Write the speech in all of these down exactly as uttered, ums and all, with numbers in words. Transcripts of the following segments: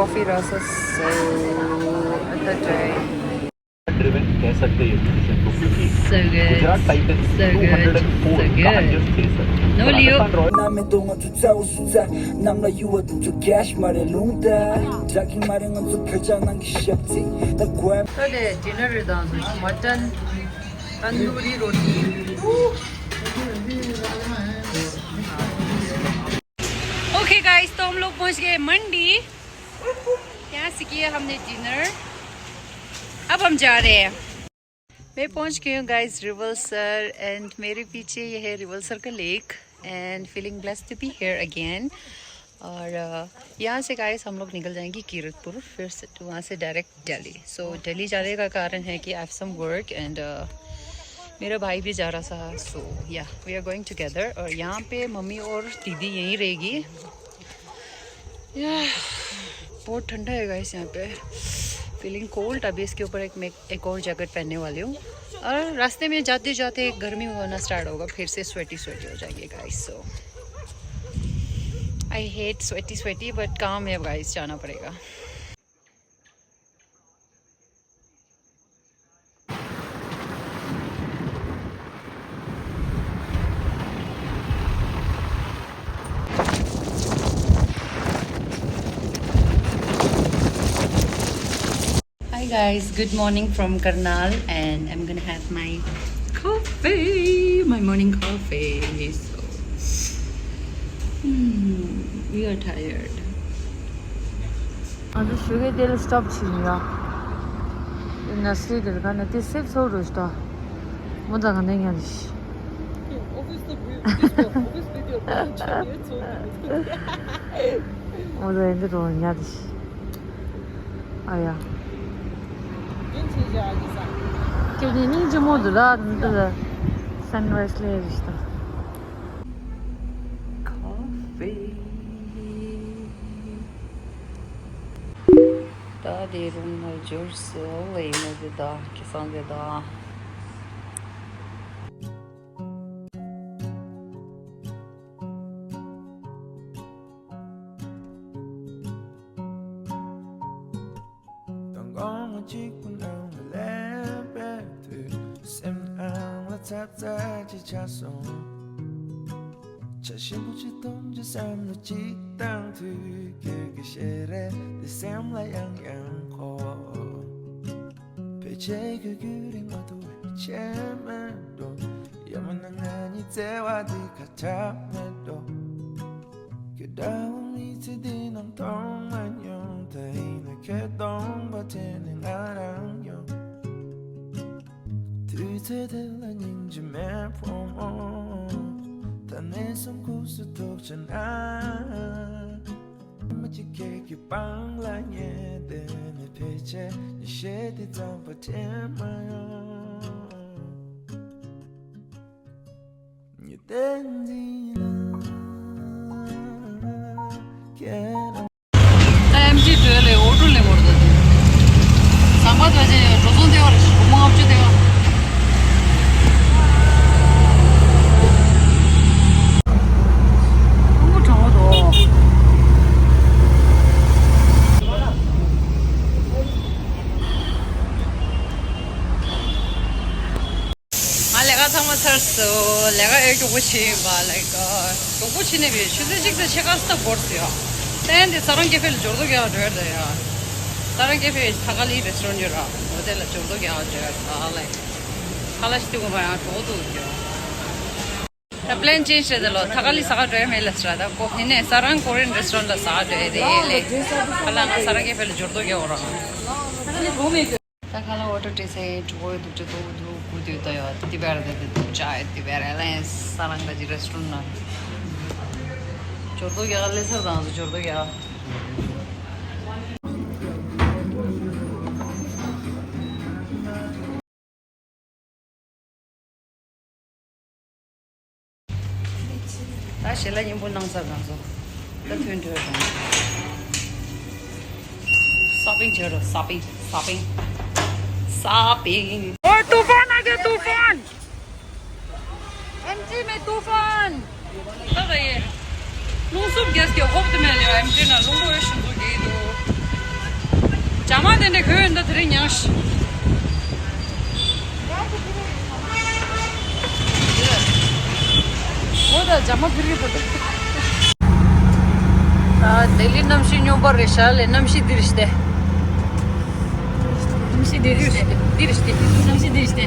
Coffee rasa so at the day. Driven कह सकते हैं ये डिसीजन को, क्योंकि so good. Gujarat Titans so good. Two hundred and four so good. का हाईएस्ट पेस है। No Leo. राजस्थान रॉयल्स ནམ་ཡང་དོ་ང་ཚོ་རྩ་བ་སུ་ཚ་ནམ་ལ་ཡུ་བ་དུ་ཚོ་ཀེཤ་མ་རེད་ལུང་ད་ཇག་གི་མ་རེད་ང་ཚོ་ཕེ་ཅག་ནང་གི་ཞབས་ཚིག་ད་གོ་ད་དེ་ཌི་ནར་རེད་དང་མ་ཊན་ཏན་དུ་རི་རོ་ཊི། Okay guys, तो हम लोग पहुंच गए मंडी। यहाँ से किया हमने डिनर, अब हम जा रहे हैं। मैं पहुंच गई हूँ गाइस रिवलसर, एंड मेरे पीछे ये है रिवलसर का lake, and feeling blessed to be here again। और अ, यहाँ से गाइस हम लोग निकल जाएंगे कीरतपुर, फिर से वहाँ से डायरेक्ट दिल्ली। सो दिल्ली जाने का कारण है कि I have some work and मेरा भाई भी जा रहा था। So yeah, we are going together। और यहाँ पे मम्मी और दीदी यहीं रहेगी। या, बहुत ठंडा है गाइस यहाँ पे। Feeling cold. अभी इसके ऊपर एक मैं एक और जैकेट पहनने वाली हूँ। और रास्ते में जाते जाते गर्मी होना स्टार्ट होगा, फिर से स्वेटी स्वेटी हो जाएंगे guys. So I hate sweaty sweaty, but काम है गाइस, जाना पड़ेगा। Hi guys, good morning from Karnal, and I'm gonna have my coffee, my morning coffee. So, hmm, we are tired. ང་ཚོ་ཞོགས་ཀས་དེ་ལ་སི་ཊོབ་བྱས་ཡིན་ཡ། ནར་སི་རི་དེར་ག་ནས་དེ་སེབ་སོ་རུ་ཤི་ཏོ། མོ་ཚ་ག་ནས་ཉལ་ཏེ་ཤི། Obviously, this was obviously the approach. མོ་ཚ་ཡིན་དེ་རུ་ཉལ་ཏེ་ཤི། ཨ་ཡ། ཁྱེད་ནི་སྙིང་རྗེ་མོ་འདུག་ད་འདི་ལ་སན་རའི་སི་ལས་རེ་ཤི་ཏོ། Coffee. ད་དེ་རུམ་ལ་འབྱོར་སོང་། ལས་མོ་དེ་ད་ཁེ་སང་དེ་ད། དང་དགོང་མོ་གཅིག་པུ་ནང་ལ་སླེབས་པའི་དུས། སེམས་ནང་ལ་ཚབ་ཚབ་ཅིག་ཆགས་སོང་། ཆ་ཞིམ་པོ་ཅིག་འཐུང་རྒྱུ་བསམ་བློ་ཅིག་བཏང་དུས། ཁྱོད་ཀྱི་ཞལ་རས་དེ་སེམས་ལ་ཡང་ཡང་འཁོར། ཕལ་ཆེར་ཁྱོད་ཁྱོད་རིང་མ་ཐུབ་པའི་ཆད་མེད་འགྲོ། ཡང་མིན་ན་ང་གཉིས་བརྩེ་བ་འདི་ཁ་གྲག་མེད་འགྲོ། ཁྱོད་འདྲ་བོ་མི་ཚེ་འདི་ནང་མཐོང་མ་མྱོང་། ད་ཡིན་ན་ཁྱོད་སྟོང་པ་དྲན་ནས་ང་རང་ཡོང་། དུས་ཚོད་དེ་ལ་སྙིང་རྗེ་མེད་ཕོ་མོ། ད་ནས་བཟུང་ཁུག་སུ་ཐུག་ཆ་ན། མ་གཅིག་ཁྱེད་ཀྱི་པང་ལ་ཉལ་བསྡད་ནས། ཕལ་ཆེར་ཉི་ཤེལ་དེ་ཙམ་པ་དྲན་མ་ཡོང་། ཉི་ཟླ་འཛིན་ལ་ཁྱེད་རང་། ཨེམ་ཆི་ཊི་ལས་འོ་འགྲོ་ལས་འོར་ད་དེ། ཟམ་པ་དོ་ཅན་འགྲོ་སོང་དེ་བར་སྒོར་མོ་ལྔ་བཅུ་དེ་བར། ཀྲུང་གོ་གྲོང་བ་དོ། ང་ལས་ཀ་ཚང་མ་ཚར་སོང་། ལས་ཀ་ཨེ་མགྱོགས་པོ་བྱས་ཡིན་པ། ལའིཀ་མགྱོགས་པོ་བྱས་ནས་པའི་ཆུ་ཚོད་གཅིག་དང་ཕྱེད་ཀ་ཙམ་འགོར་སོང་ཡ། ད་ཡང་དེ་ས་རང་སྐྱེ་འཕེལ་འབྱོར་ཐོ་རྒྱག་འགྲོ་ཡ་རེད་ཡ། ས་རང་སྐྱེ་འཕེལ་ཐ་ཀ་ལི་རེ་སི་ཊོ་རན་ཡོད་ར། འོ་དེ་ལ་འབྱོར་ཐོ་རྒྱག་འགྲོ་ཡ་རེད། ད་ལའིཀ་ཁ་ལག་ཞིག་སྟེར་དགོས་པ་ཡང་གྲོགས་འདུག་ཡ། ད་པི་ལན་ཅེན་ཇི་བྱས་ཏེ་ལོ་ཐ་ཀ་ལི་ཟ་ག་འགྲོ་ཡ་མེད་ལབ་ཟེར་ར། ད་ཀོ་ཡིན་ནས་ས་རང་ཀོ་རི་ཡན་རེ་སི་ཊོ་རན་ལ་ཟ་ག་འགྲོ་ཡ་རེད་ལེ། ཁ་ལག་ང་ས་རང་སྐྱེ་འཕེལ་འབྱོར་ཐོ་རྒྱག་འོ་ར། ད་ཁ་ལག་ཨོ་ཌར་སྤྲད་ཚེ་འགྲོ་གི་འདུག་ཅེས་འདུག་འདུག་གུ་དུས་ད་ཡོད། དེ་བར་དེ་དེ་འདུག་ཅེས་དེ་བར་ཨེ་ལན་ས་རང་ག་ཅི་རེ་སི་ཊོ་རན་ན་འབྱོར་ཐོ་རྒྱག་ལས་ས་དང་འབྱོར་ཐོ་རྒྱག་ད་ཞལ་ལག་མཉེས་པོ་གནང་ཚར་གང་སོང་། ད་ཐོན་འགྲོ་དང་། shopping བྱེད་རོགས། shopping, shopping, shopping. ओए तूफान आ गया, तूफान। एमटी में तूफान। ད་ད་ཡེ། རླུང་འཚུབ་རྒྱས་ཀྱི་ཧོབ་ཏེ་མེད་ལ་ཡ། ཨེམ་ཆི་ན་རླུང་པོ་ཡོད་བཞིན་དུ་རྒྱས་འདུག་མ་དེ་འདྲ་གོས་ཡོད་འདི་དེ་རིང་མྱངས་ཤིག་འོ་ད་ཇ་མ་ཕིར་གི་ད། ཨ་ལྡི་ལི་གནམ་གཤིས་སྨྱོ་པ་རེད་ཤག་ལས། གནམ་གཤིས་འདིར་ཤི་སྟེ། གནམ་གཤིས་འདིར་ཤི་སྟེ། འདིར་ཤི་སྟེ། གནམ་གཤིས་འདིར་ཤི་སྟེ།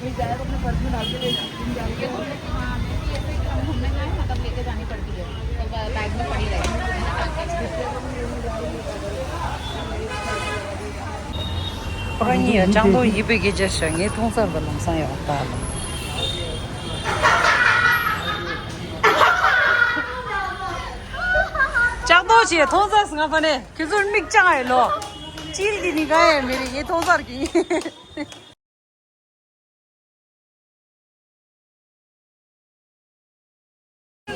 ये जाएगा अपने पर्स में डाल के ले, जिम जाएगा। हाँ, मैं भी ऐसे ही, हम घूमने जाए ना, तब लेके जानी पड़ती है, तो ब-, बैग में पड़ी रहती है। ཁོ་རང་གཉིས་ཡ་ལྕགས་རྡོག་ཡིབ་པའི་སྐད་ཆ་ཤོད། ངས་མཐོང་ཚར་བ་ལམ་སང་ཡོད་ད། ལྕགས་རྡོག་ཅེས་མཐོང་ཚར་སོང་ང་། ཕ་ནས་ཁྱོད་ཚོར་མིག་ལྕགས་ཡོད་ལོ། ཅིལ་གྱི་ནི་ག་ཡ་མི་རེད། ངས་མཐོང་ཚར་གི།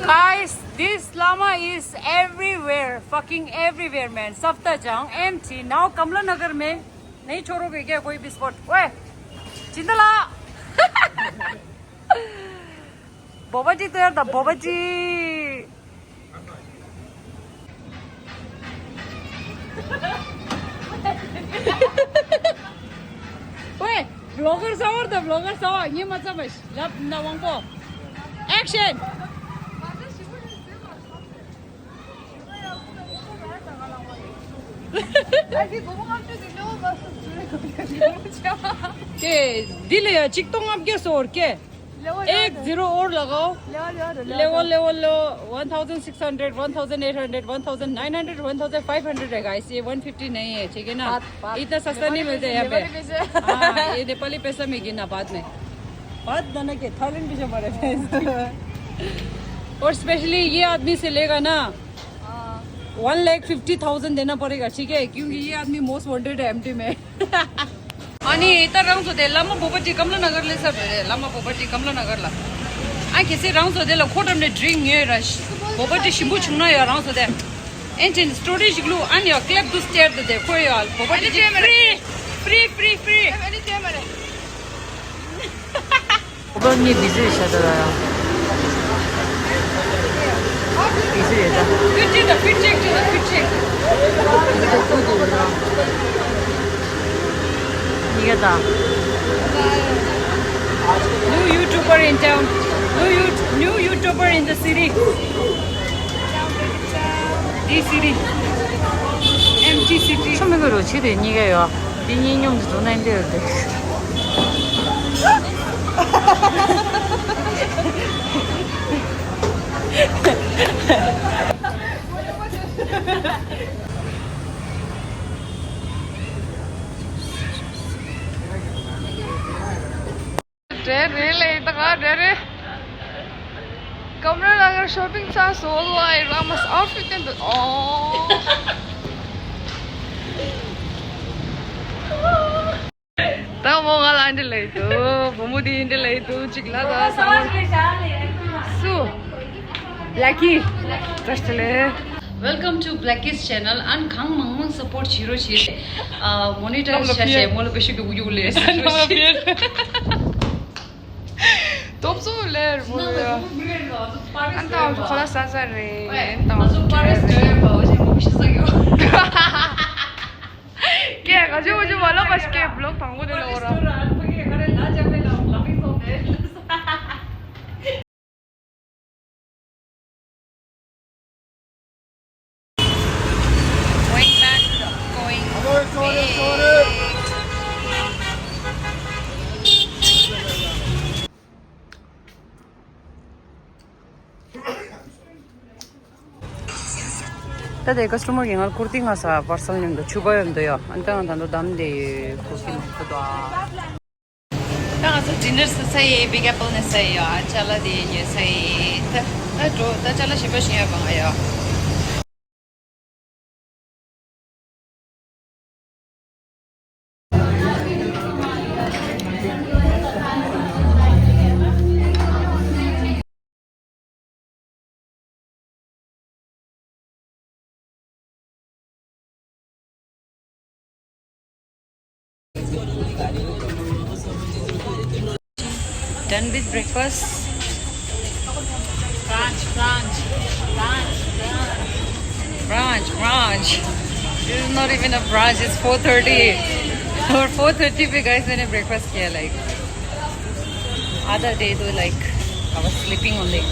Guys, this llama is everywhere, fucking everywhere, man. सब त जगह empty. Now Kamla Nagar में नहीं छोड़ोगे क्या कोई भी spot? ओए, चिंदला। बोबा जी तो यार था, बोबा जी। ओए, vlogger सावर था, vlogger सावर। ये मतलब है, लब ना वंको। Action. के दिल या चिक तो आप क्या सोर के? एक ज़ीरो और लगाओ। Level, level, level. Level, level, level, one thousand six hundred, one thousand eight hundred, one thousand nine hundred, one thousand five hundred है guys, ये one fifty नहीं है, ठीक है ना? बात, बात। इतना सस्ता नहीं मिलता यहाँ पे। नेपाली पैसे। हाँ, ये नेपाली पैसा में गिनना बाद में। बात ना के थाईलैंड पैसे मारे थे। और specially ये आदमी से लेगा ना, हाँ। One lakh fifty thousand देना पड़ेगा, ठीक है? क्योंकि ये आदमी most wanted है एमटी में। अनि यता राउँछ दे लामा बोबटी कमला नगर ले सब दे लामा बोबटी कमला नगर ला। आ केसे राउँछ दे ल खोटम ने ड्रिंक ये रश। बोबटी शिबु छुना या राउँछ दे। एन्टिन स्टोरेज ग्लू अनि या क्लेप दुस टेर दे खो या बोबटी free free free free. Open ये बिजी है शायद आया। बिजी है ता। Fit check the fit check the fit check. निगता। New YouTuber in town. New you new YouTuber in the city. D city. Empty city. ཆུ་མི་དགོས་རོ་ཆེ་དེ་གཉིས་ཀ་ཡོད། དེ་གཉིས་སྙོམས་སུ་འགྲོ་ན་འདི་ཡོད་དེ། རེད་རེད་ལེ་ད་ག་རེད་རེད། ཀམ་ར་ལ་གར་ཤོ་པིང་ཚ་སོ་ལོ་ཨའི་ར་མ་ས་ཨའུ་ཕིད་ཏན་དུ་ཨོ། ད་མོ་ང་ལ་འདི་ལེ་དུ་བུ་མོ་དེ་འདི་ལེ་དུ་ཅིག་ལ་ད་ས་སུ། Blackie. བཀྲ་ཤིས་བདེ་ལེགས། Welcome to Blackie's channel. ཨན་གང་མང་མང་སཔོར་བྱེད་རོགས་བྱེད། ཨ་མོ་ནི་ཊའི་ཛི་བྱ་བྱེད་མོ་ལ་བེ་ཤུ་གི་གུ་ཡུ་ལེ་སི་རོགས་བྱེད། སྟོབས་ཚོ་ལེར་བོ་ཡ། ཨན་ཏང་ཁོ་ལ་ས་ས་རེད། ཨན་ཏང་ཁོ་ལ་ས་ས་རེད། ཀྱེ་ག་ཅི་འོ་ཅི་མ་ལོ་ག་ཤི་ཀྱེ་བི་ལོག་དང་པོ་དེ་ལ་འོ་ར། Going back, going back. ད་དེ་ཀ་སི་ཊོ་མར་གྱིས་ང་ལ་ཀུར་ཏི་མངགས་ས། པར་སལ་ཉོ་འདུག་ཕྱུ་པ་ཡོད་འདུག་ཡ། ཨ་ནི་ད་ང་ད་ལྟ་བདམས་ཏེ་ཀུར་ཏི་མ་ཁུར་འདུག་ཨ། ད་ང་ཚོ་ཌི་ནར་ཟ་ས་ཡི་བིག་ཨེ་པལ་ནས་ཟ་ཡི་ཡོད། ཨ་ཅ་ལག་དེ་ཉོས་ས་ཡི། ད་ད་འགྲོ། ད་ཅ་ལག་གཞན་པ་ཞིག་ཡོད་པ་ང་ཡོད། And with breakfast? Brunch, brunch, brunch, brunch. Brunch, brunch. This is not even a brunch, it's four thirty. और four thirty पे guys मैंने breakfast किया, like आधा day तो like I was sleeping only.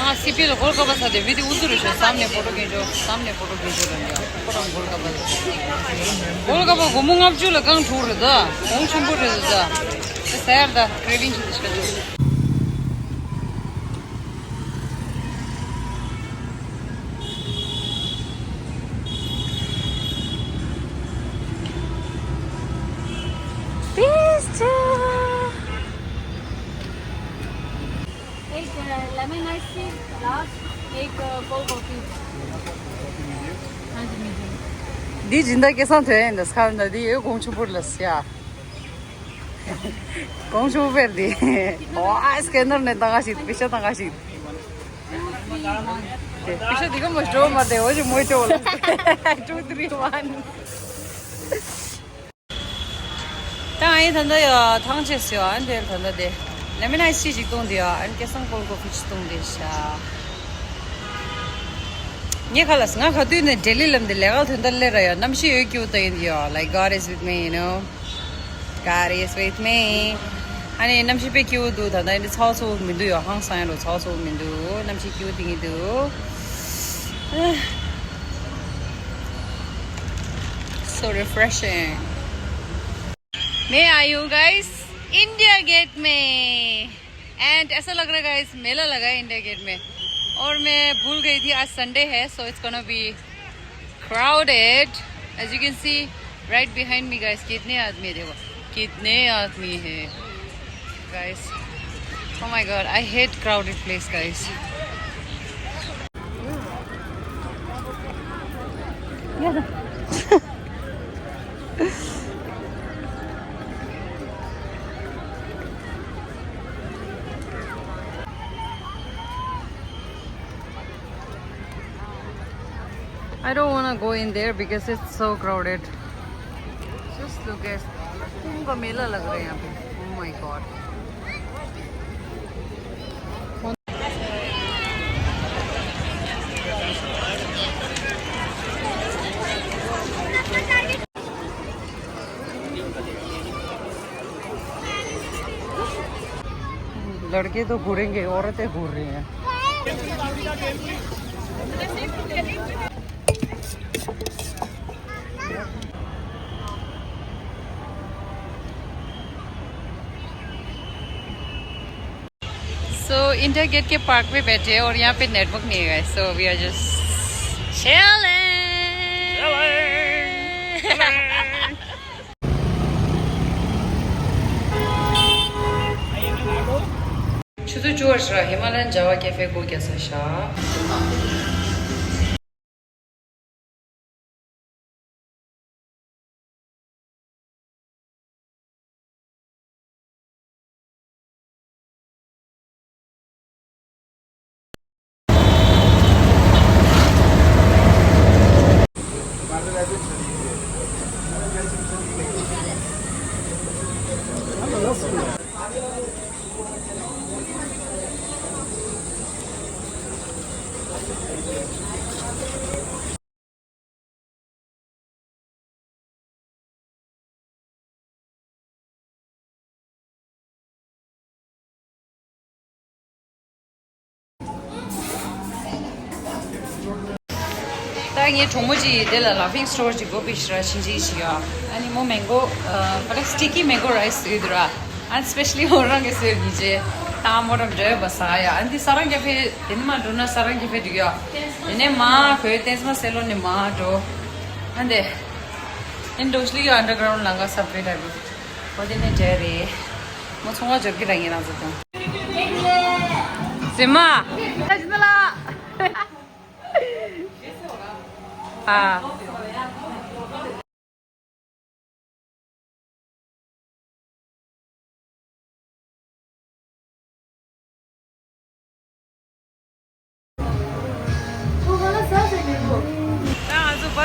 ཨ། སི་པི་ལ་གོལ་ཀ་པ་ས་དེ་བི་དེ་ཨུ་ཚུ་རུ་ཤོ་བསམ་ནས་ཕོ་ཊོ་གིན་ཅོ་བསམ་ནས་ཕོ་ཊོ་གིན་ཅོ་ལ་ཡ། ཁོ་རང་གོལ་ཀ་པ་ས་གོལ་ཀ་པ་སྒོར་མོ་ལྔ་བཅུ་ལ་རྐང་དྲུག་རེད་ད། གོང་ཆེན་པོ་རེད་ད། དེ་ཟེར་ད་ཀྲེ་བིན་ཆེ་དེ་ཤ་ཅོ། एक lemon ice tea glass, एक cold coffee. हाँ जी, मीडियम। འདི་སྦྱིན་བདག་སྐལ་བཟང་ཐོན་ཡིན་ད་སྐར་འདི་ཡོད་གོང་ཆུ་པུར་ལ་སི་ཡ། གོང་ཆུ་པུར་འདི། ཨོ་ཨ་སྐེ་ནར་ནས་ཏང་ག་ཞིག་པི་ཤ་ཏང་ག་ཞིག་པི་ཤ་འདི་ག་མོ་སྤྲོ་མ་དེ་འོ་ཅི་མོ་ཅོ་ལ། two three one. ད་ཨ་ཡིན་ད་ད་ཡ་ཐང་ཆད་སི་ཡ། ཨན་དེ་ད་ད་དེ་ལེ་མོན་ཨའི་སི་ཊི་ཅིག་བཏུང་དེ་ཡ། ཨན་སྐལ་བཟང་ཀོལ་ཀོ་ཕི་ཅིག་བཏུང་དེ་ཤ། ངས་ཁ་ལ་ང་ག་དུས་ནས་ལྡི་ལི་ལམ་དེ་ལས་ཀ་ཐོན་ད་ལེ་ར་ཡ་གནམ་གཤིས་ཡོད་ཀྱི་འུ་ད་ཡིན་དེ་ཡ། Like God is with me, you know. God is with me. ཨ་ནི་གནམ་གཤིས་དཔེ་སྐྱིད་པོ་འདུག་ད་ལྟ་འདི་ཚ་བོ་ཚ་བོ་མི་འདུག་ཡ། ཧང་སང་ཡ་ལོ་ཚ་བོ་ཚ་བོ་མི་འདུག་གནམ་གཤིས་སྐྱིད་པོ་དེ་ཡིན་འདུག So refreshing. मैं आई हूँ गाइस इंडिया गेट में। एंड ऐसा लग रहा है गाइस मेला लगा है इंडिया गेट में। और मैं भूल गई थी आज संडे है, so it's gonna be crowded. As you can see right behind me guys, कितने आदमी है, देखो कितने आदमी है guys. Oh my god, I hate crowded place guys. I don't wanna go in there because it's so crowded. Just look at कुंभ का मेला लग रहा है यहाँ पे. Oh my god. लड़के तो घूरेंगे, औरतें घूर रही हैं। So इंडिया गेट के पार्क में बैठे हैं और यहाँ पे नेटवर्क नहीं है, so we are just chilling. ཆུ་ཚོད་བཅུ་པ་ཧི་མ་ལ་ཡན་ཇ་ཝ་ཀེ་ཧྥེ་སྒོ་རྒྱག་ས་ཤག་ད་ངའི་གྲོགས་མོ་གཅིག་དེ་ལ་ལ་ཕིང་སི་ཊོར་གཅིག་གོ་པི་ཤི་ར་ཤིང་ཅིག་ཞིག་ཡོད། ཨ་ནི་མོ་མེང་གོ་ཨ་ཕ་ལེ་སི་ཊི་ཀི་མེང་གོ་རའི་སི་ཡོད་དུ་ར། ཨ་ནི་སི་པེ་ཤ་ལི་མོ་རང་གི་སི་ཡོད་ཉིན་ཅེ་ད་མོ་རང་འདྲ་བ་ས་ཡ། ཨ་ནི་ས་རང་ཀེ་ཧྥེ་དེ་ནི་མ་འགྲོ་ན་ས་རང་ཀེ་ཧྥེ་འགྲིག་ཡོད། དེ་ནས་མ་ཁོའི་ཏེན་མ་སེ་ལོ་ནས་མ་འགྲོ། ཨ་འདེ་ཨིན་འགྲོ་ཤི་ལི་ཡོད་ཨན་ཌར་གྷ་རའུན་ཌི་ལང་ཀ་སབ་ཝེ་ཌ་རུ། ཁོ་དེ་ནས་འདྲ་རེད། མོ་ཚོང་བ་འབྱོར་གི་ར་ངེད་རང་ཚོ་དང་། ཟི་མ། ད་ཅི་ན་ལ། ཨ།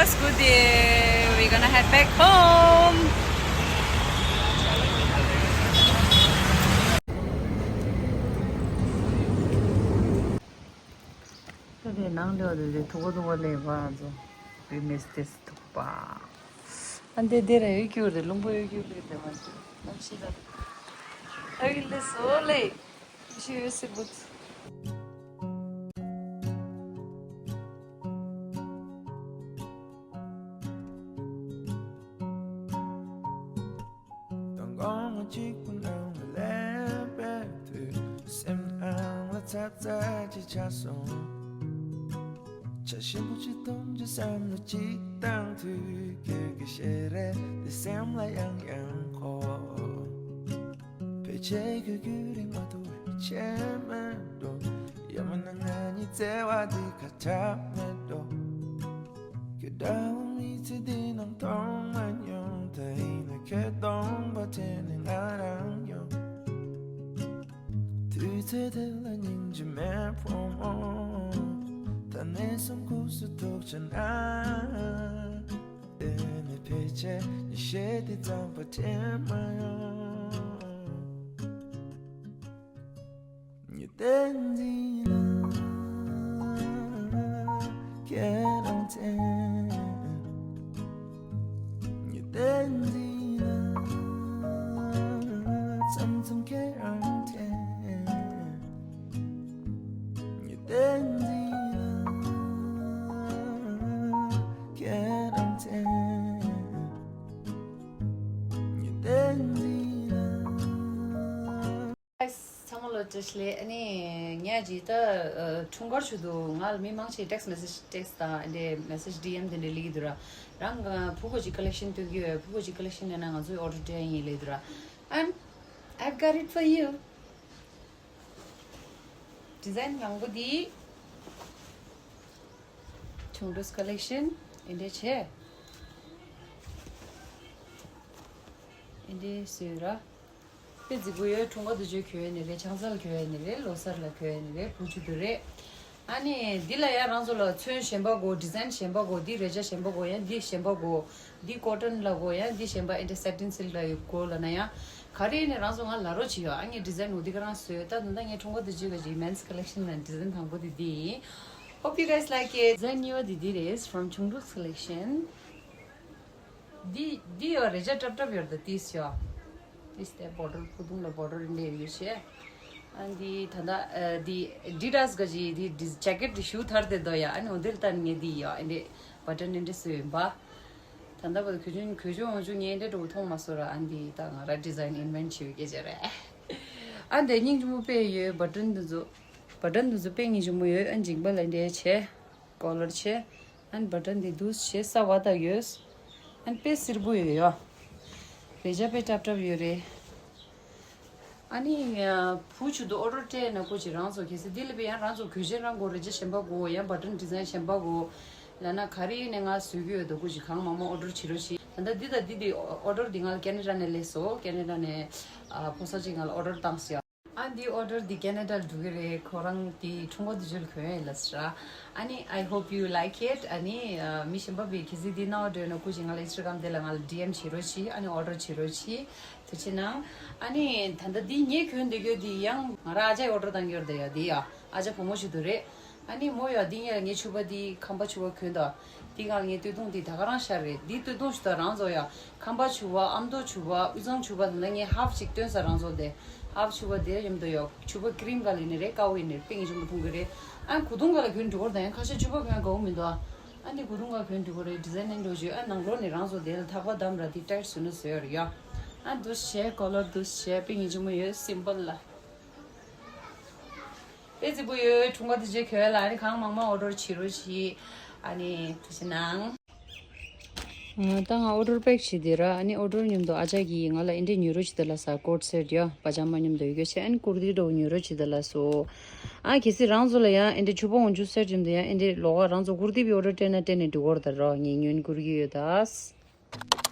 Scooty, we're gonna head back home. ད་དེ་ནང་ལོགས་དེ་དེ་ཐུག་པ་ཐུག་པ་ལས་པ་ཚོ། We miss this ཐུག་པ། ཨ་འདི་འདི་ར་ཡོད་རྒྱུ་རེད། རླུང་པོ་ཡོད་རྒྱུ་རེད། དེ་མ་གནམ་གཤིས་ལ། ཨ་ཡི་ལེ་སོ་ལེ། གནམ་གཤིས་ཡོད་སྲིད་པོ། དང་དགོང་མོ་གཅིག་པུ་ནང་ལ་ལེན་པའི་དུས། སེམས་ནང་ལ་ཚ་ཚ་ཅིག་ཆགས་སོང་། ཆ་ཞིམ་པོ་ཅིག་འཐུང་རྒྱུ་བསམ་བློ་ཅིག་བཏང་དུས། ཁྱོད་ཀྱི་ཞལ་རས་དེ་སེམས་ལ་ཡང་ཡང་འཁོར། ཕལ་ཆེར་ཁྱོད་རྒྱུན་རིང་མ་ཐུབ་བྱས་མེད་འགྲོ། ཡང་མིན་ན་ང་གཉིས་བརྩེ་བ་འདི་ཁ་ཁྱབ་མེད་འགྲོ། ཁྱོད་འདྲ་བོ་མི་ཚེ་འདི་ནང་མཐོང་མ་མྱོང་། ད་ཡིན་ན་ཁྱོད་སྟོང་པ་དྲན་ནས་ང་རང་ཡོང་། དུས་ཚོད་དེ་ལ་སྙིང་རྗེ་མེད་བུ་མོ། ད་ནས་བཟུང་ཁུག་སུ་ཐུག་བྱས་ན། དེ་ནས་ཕལ་ཆེར་ཉི་ཤེལ་དེ་ཙམ་པ་དྲན་མ་ཡོང་། ཉི་ཟླ་འདི་ལ་ཁྱེད་རང་དྲན། ཉི་ཟླ་འདི་ལ་མཚམས་མཚམས་ཁྱེད་རང་དྲན། ཉི་ཟླ་འདི་ལ་ཁྱེད་རང་དྲན། ཉི་ཟླ་འདི་ལ། Guys, ཚང་མ་ལ་བཀྲ་ཤིས་བདེ་ལེགས། ཨ་ནི་ངས་ཅིག་ད་ཨ་འཁྲུངས་སྐར་ཆེད་དུ་ང་ལ་མི་མང་ཆེ་text message, text དང་འདི་message, D M དེ་འདྲ་སླེབས་ཀྱི་འདུག་ར། རང་ག་ཕྲུ་གུ་ཅིག་collection སྟོན་གྱི་ཡོད། ཕྲུ་གུ་ཅིག་collection ལེན་ན་ང་ཚོས་order སྤྲད་ཡིན་ལབ་འདུག་ར། And I've got it for you. Design དང་པོ་འདི་ཆུང་འདྲ་collection འདི་འདྲ་བྱས། འདི་འདྲ་བཟོས་ར། དཔེ་རྫིག་པོ་ཡོད། འཁྲུངས་སྐར་དུས་ཆེན་གྱོན་ཡས་ནི་རེད། ཆང་ས་ལ་གྱོན་ཡས་ནི་རེད། ལོ་གསར་ལ་གྱོན་ཡས་ནི་རེད། བུ་ཆུང་དུ་རེད། ཨ་ནི་འདི་ལ་ཡང་རང་ཚོ་ལ་ཚོན་གཞན་པ་དགོས། design གཞན་པ་དགོས། འདི་རས་ཆ་གཞན་པ་དགོས། ཡང་འདི་གཞན་པ་དགོས། འདི་cotton ལ་དགོས། ཡང་འདི་གཞན་པ་ཨེ་འདྲ་satin silk ལ་ཡོད་དགོས་ལབ་ན་ཡང་ག་རེ་ཡིན་ནའི་རང་ཚོ་ང་ལབ་རོགས་བྱེད་ཡོད། ཨ་ངས་design འོ་འདི་ག་རང་བཟོས་ཡོད། ད་ད་ལྟ་ངས་འཁྲུངས་སྐར་དུས་ཆེན་གྱི་men's collection ལ་design དང་པོ་དེ་འདི་ཡིན། Hope you guys like it. design གཉིས་པ་དེ་འདི་རེད། From Chungduk's collection. འདི་འདི་ཡོད་རེ་ཆ་འཁྲབ་འཁྲབ་ཡོད་རེད། ད་ཏིས་ཡོད། ཏིས་དེ་border ཕུ་ཐུང་ལ་border འདི་ཡོད་ཤེ། ཨ་འདི་ད་ལྟ་ཨ་འདི་Adidas ག་ཅི་འདི་འདི་jacket འདི་ཞུ་ཐར་དེ་དོ་ཡ། ཨ་ནི་འོ་འདིར་ལྟ་ངས་འདི་ཡོད། ཨ་འདི་button འདི་འདྲ་སུ་ཡིན་པ། ད་ལྟ་བར་གོས་ཆུང་གོས་ཆུང་འོང་ཆུང་ངས་འདྲ་འགྲོ་མཐོང་མ་སོང་ར། ཨ་འདི་ད་ང་ར་design invent བྱེད་ཀྱི་ཅེ་རེད། ཨ་འདི་སྙིང་རྗེ་མོ་དཔེ་ཡོད། button འདི་ཚོ་button འདི་ཚོ་དཔེ་སྙིང་རྗེ་མོ་ཡོད། ཨ་མཇིང་པ་ལ་འདྲ་བྱས། collar བྱས། ཨན་button འདི་འདུག་བྱས་ས་བ་དག་ཡོད། ཨན་དཔེ་སེར་པོ་ཡོད་ཡ། རེ་ཆ་དཔེ་འཁྲབ་འཁྲབ་ཡོད་རེད། ཨ་ནི་བུ་ཆུ་དུ་order སྤྲད་ན་ཁོ་ཅི་རང་ཚོ་གལ་སྲིད་འདི་ལ་བས་ཡང་རང་ཚོ་གོས་ཆེན་རང་དགོས། རེ་ཆ་གཞན་པ་དགོས། ཡང་button design གཞན་པ་དགོས་ལབ་ན་ག་རེ་ཡིན་ནའི་ང་བཟོ་གི་ཡོད། དོ་ཁོ་ཅི་གང་མང་མང་order བྱེད་རོགས་བྱེད། ད་ལྟ་འདི་དང་འདི་འདི་order འདི་ང་ལ་Canada ནས་སླེབས་སོང་། Canada ནས་ཕོ་གསར་ཅིག་ང་ལ་order བཏང་སོང་ཡ། ཨ་འདི་order འདི་Canada ལ་འགྲོ་གི་རེད། ཁོ་རང་འདི་འཁྲུངས་སྐར་དུས་ཆེན་གྱོན་ཡོད་ལབ་ཟེར། ཨ་ནི་I hope you like it. ཨ་ནི་ཨ་མི་གཞན་པ་བས་གལ་སྲིད་འདི་ནང་འགྲོ་ན་སྐུ་མཁྱེན་ང་ལ་Instagram དེ་ལ་ང་ལ D M བྱེད་རོགས་གྱིས། ཨ་ནི་order བྱེད་རོགས་གྱིས། ཐུགས་རྗེ་གནང་། ཨ་ནི་ད་ལྟ་འདི་ངས་གྱོན་བསྡད་ཡོད་འདི་ཡང་ང་རང་ཨ་ཅག་order བཏང་གི་ཡོད་རེད་ཡ། འདི་ཡ་ཨ་ཅག་བུ་མོ་ཞིག་འདུག་རེད། ཨ་ནི་མོ་ཡ་འདི་ངས་ངའི་ཕྱུ་པ་འདི་ཁམས་པ་ཕྱུ་པ་གྱོན་དང་། འདི་གང་ངའི་སྟོད་ཐུང་འདི་ད་ག་རང་ཤར་རེད། འདི་སྟོད་ཐུང་ཞུ་ད་རང་ཚོ་ཡ། ཁམས་པ་ཕྱུ་པ། ཨ་མདོ་ཕྱུ་པ། དབུས་གཙང་ཕྱུ་པ་དང་ངས་half ཅིག་སྟོན་ས་རང་ཚོ་དེ། half ཕྱུ་པ་དེ་མཉམ་དུ་ཡོད། ཕྱུ་པ་cream ག་ལ་ཡིན་ནི་རེད། དཀར་པོ་ཡིན་ནི་རེད། དཔེ་ངེས་ཅུང་མ་མཐོང་གི་རེད། ཨ་གོས་ཐུང་ག་ལ་གྱོན་འགྲོ་གོ་རེད། ད་ཡང་ཁ་ཤས་ཕྱུ་པ་གྱོན་དགའ་བོ་མི་འདུག་ཨ་འདི་གོས་ཐུང་ག་གྱོན་འགྲོ་གོ་རེད། design ནི་འགྲོ་བྱོས། ཨ་ནང་ལོགས་ནས་རང་ཚོ་དེ་ལ་ཐག་པ་བསྡམས་ར་འདི་tight བཟོས་ན་བཟོས་ཡོད་རེད་ཡ། ཨ་འདུག་བྱས་color འདུག་བྱས་དཔེ་ངེས་ཅུང་མོ་ཡོད། simple ལ། དཔེ་རྫིག་པོ་ཡོད། འཁྲུངས་སྐར་དུས་ཆེན་གྱོན་ཡ་ལ། ཨ་ནི་གང་མང་མང་order བྱེད་རོགས་གྱིས། ཨ་ནི་ཐུགས་རྗེ་གནང་། ད་ང་order pack བྱེད་དེ་ར། ཨ་ནི་order མཉམ་དུ་ཨ་ཅག་གིས་ང་ལ་ཨེ་འདྲས་ཉོ་རོགས་བྱེད་དེ་ལ་ས་coat set ཡ་པ་ཇ་མ་མཉམ་དུ་ཡོད་གི་ཆེ། ཨ་ནི་ཀུར་ཏི་འདྲ་བོ་ཉོ་རོགས་བྱེད་དེ་ལ་སོ། ཨ་གལ་སྲིད་རང་ཚོ་ལ་ཡང་ཨེ་འདྲས་ཕྱུ་པ་འོང་ཆུ་set མཉམ་དུ་ཡང་ཨེ་འདྲས་ལོག་ག་རང་ཚོ་ཀུར་ཏི་བི་order སྤྲད་ན་སྤྲད་ནས་འགྲིག་གོ་ར། ད་ར་ངས་ཉོས་ནི་ཀུར་གི་ཡོད་ད།